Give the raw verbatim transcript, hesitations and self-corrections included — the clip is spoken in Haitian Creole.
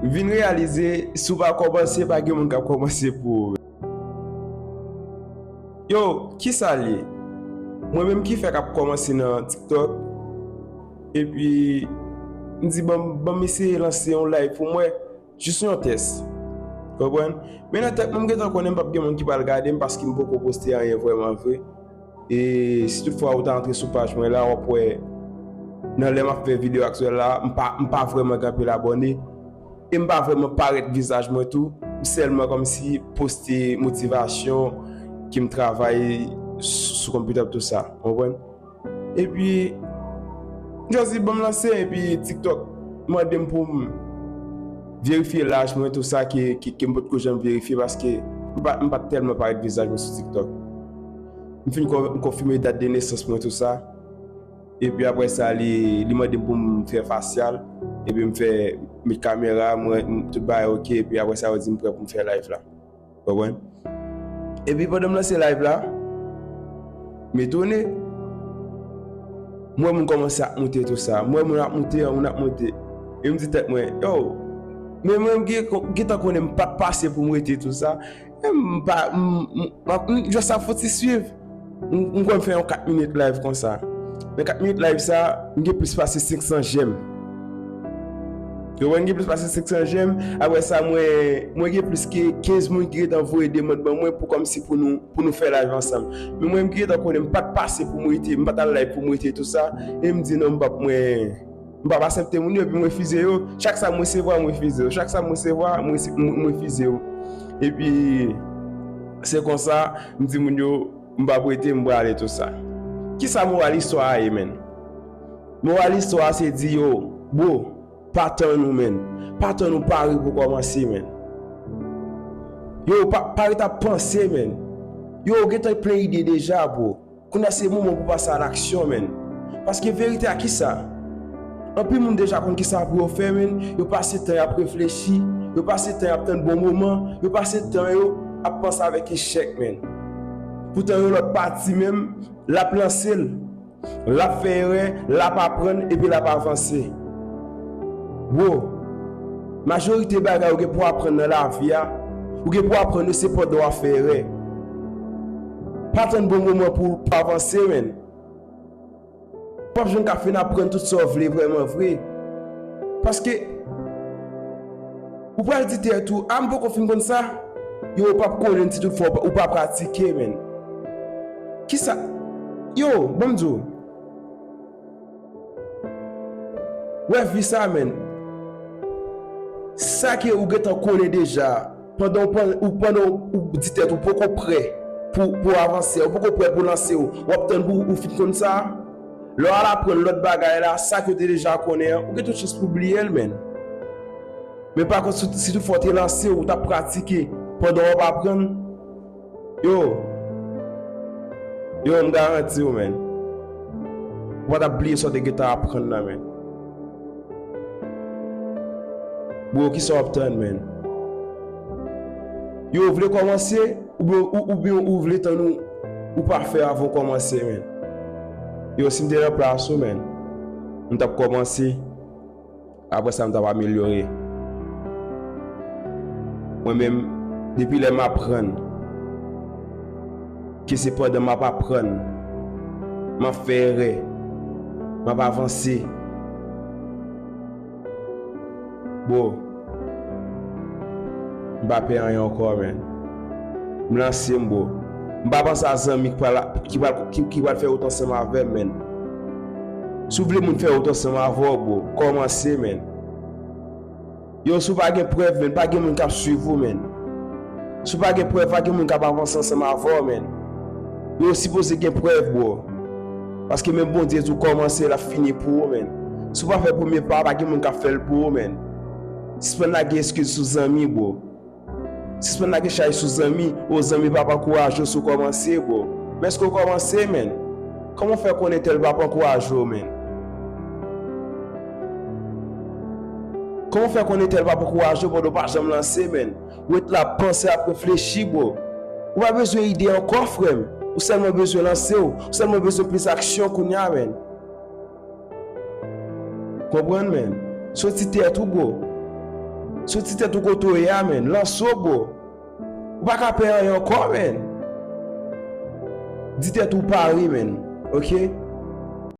Vin reyalize, si w pa kòmanse, pa gen moun k ap kòmanse pou ou. Yo, kisa l ye? Mwen menm ki fèk ap kòmanse nan TikTok, epi m di, "Ban m, ban m eseye lanse yon live pou mwen, jis yon tès." Konprann? Men nan tèt mwen, m gentan konnen m p ap gen moun ki pral gade m paske m poko poste anyen vrèman vre. E si toutfwa ou ta antre sou paj mwen la, w ap wè nan lè m ap fè videyo aktyèl la, m pa, m pa vrèman gen anpil abòne. E m pa vrèman parèt vizaj mwen tou. M sèlman kòmsi poste motivasyon ke m travay sou, sou konpitè m tou sa. Ou konprann? Epi, m just di, "Ban m lanse," epi TikTok mande m pou m verifye laj mwen, tou sa ke, ke, ke m potko janm verifye paske m pa, m pa t tèlman parèt vizaj mwen sou TikTok. M fin kon-, m konfime dat de nesans mwen, tou sa. Epi apre sa, li, li mande m pou m fè fasyal. Epi m fè, met kamera, m wè, m, tout bagay oke. Epi apre sa, yo di m prè pou m fè live la. Konprann? Epi pandan m lanse live la, m etone. M wè moun kòmanse ap moute, tou sa. M wè moun ap moute, moun ap moute. E m di tèt mwen, "Yo, men mwen m gen, gentan konnen m pa t pase pou m rete, tou sa." M pa, m, m, m, m just ap fouti swiv. M, m kwè m fè yon kat minit live konsa. Men kat minit live sa, m gen plis pase senk san jèm. Yo wè, m gen plis pase senk san jèm. Apre sa, mwen, mwen gen plis ke kenz moun ki gentan voye demann ban mwen pou kòmsi pou nou, pou nou fè live ansanm. Men mwen, m gentan konnen m pa t pase pou m rete, m pa t al live pou m rete, tou sa. E m di, "Non, m p ap, mwen, m p ap aksepte moun yo," epi m refize yo. Chak sa m resevwa, m refize yo. Chak sa m resevwa, m resi-, m, m refize yo. Epi, se konsa, m di moun yo, "M p ap rete, m prale," tou sa. Kisa moral istwa a ye, menn? Moral istwa a se di yo, bro, pa tann ou, menn. Pa tann ou pare pou kòmanse, menn. Yo, pa, pa ret ap panse, menn. Yo, ou gentan plen ide deja, bro. Kounye a se moman pou pase a laksyon, menn. Paske verite a kisa? Anpil moun deja konn kisa pou yo fè, menn. Yo pase tan y ap reflechi, yo pase tan y ap tann bon moman, yo pase tan yo ap panse avèk echèk, menn. Poutan yon lòt pati menm, l ap lanse l, l ap fè erè, l ap aprann, epi l ap avanse. Bro, majorite bagay ou gen pou aprann nan lavi a, ou gen pou aprann yo se pandan w ap fè erè. Pa tann bon moman pou, pou avanse, menn. P ap jwenn k ap fin aprann tout sa w vle vrèman vre. Paske, ou pral di tèt ou, "A, m poko fin konn sa." Yo, ou p ap konnen si toutfwa ou pa, ou pa pratike, menn. Kisa? Yo, ban m di w. Wè vi sa, menn. Sa ke ou gentan konnen deja, pandan ou, pan-, ou, pandan ou, ou di tèt ou poko prè pou, pou avanse, ou poko prè pou lanse w, w ap tann pou ou fin konn sa. Lè w al aprann lòt bagay la, sa ke w te deja konnen an, ou gen tout chans pou bliye l, menn. Men pa kont, si, si toutfwa w te lanse, ou t ap pratike pandan w ap aprann, yo, yo, m garanti w, menn, ou pa t ap bliye sa w te gentan aprann nan, menn. Bro, kisa w ap tann, menn? Yo, ou vle kòmanse, oubyen, ou, oubyen ou vle tann ou, ou pafè avan w kòmanse, menn? Yo, si m te nan plas ou, menn, m t ap kòmanse. Apre sa, m t ap amelyore. Mwen menm, depi lè m aprann ke se pandan m ap aprann, m ap fè erè, m ap avanse. Bro, m pa pè anyen ankò, menn. M lanse m, bro. M pa panse a zanmi ki pral, ki pral, ki, ki pral fè wout ansanm avè m, menn. Si w vle moun fè wout ansanm avè w, bro, kòmanse, menn. Yo, si w pa gen prèv, menn, pa gen moun k ap swiv ou, menn. Si w pa gen prèv, pa gen moun k ap avanse ansanm avè w, menn. Yo, sipoze gen prèv, bro. Paske menm Bondye di w kòmanse, l ap fini pou ou, menn. Si w pa fè premye pa a, pa gen moun k ap fè l pou ou, menn. Sispann lage eskiz sou zanmi, bro. Sispann lage chay sou zanmi. O, zanmi p ap ankouraje w si w kòmanse, bro. Men èske w kòmanse, menn? Kòman w fè konnen tèl p ap ankouraje w, menn? Kòman w fè konnen tèl p ap ankouraje w pandan w pa janm lanse, menn? Ou ret la ap panse, ap reflechi, bro. Ou pa bezwen ide ankò, frè m. Ou sèlman bezwen lanse w. Ou sèlman bezwen plis aksyon kounye a, menn. Konprann, menn. Soti tèt ou, bro. Soti tèt ou kote w ye a, man. Lanse w, bro. Ou pa ka pè anyen ankò, man. Di tèt ou pare, man. Ok?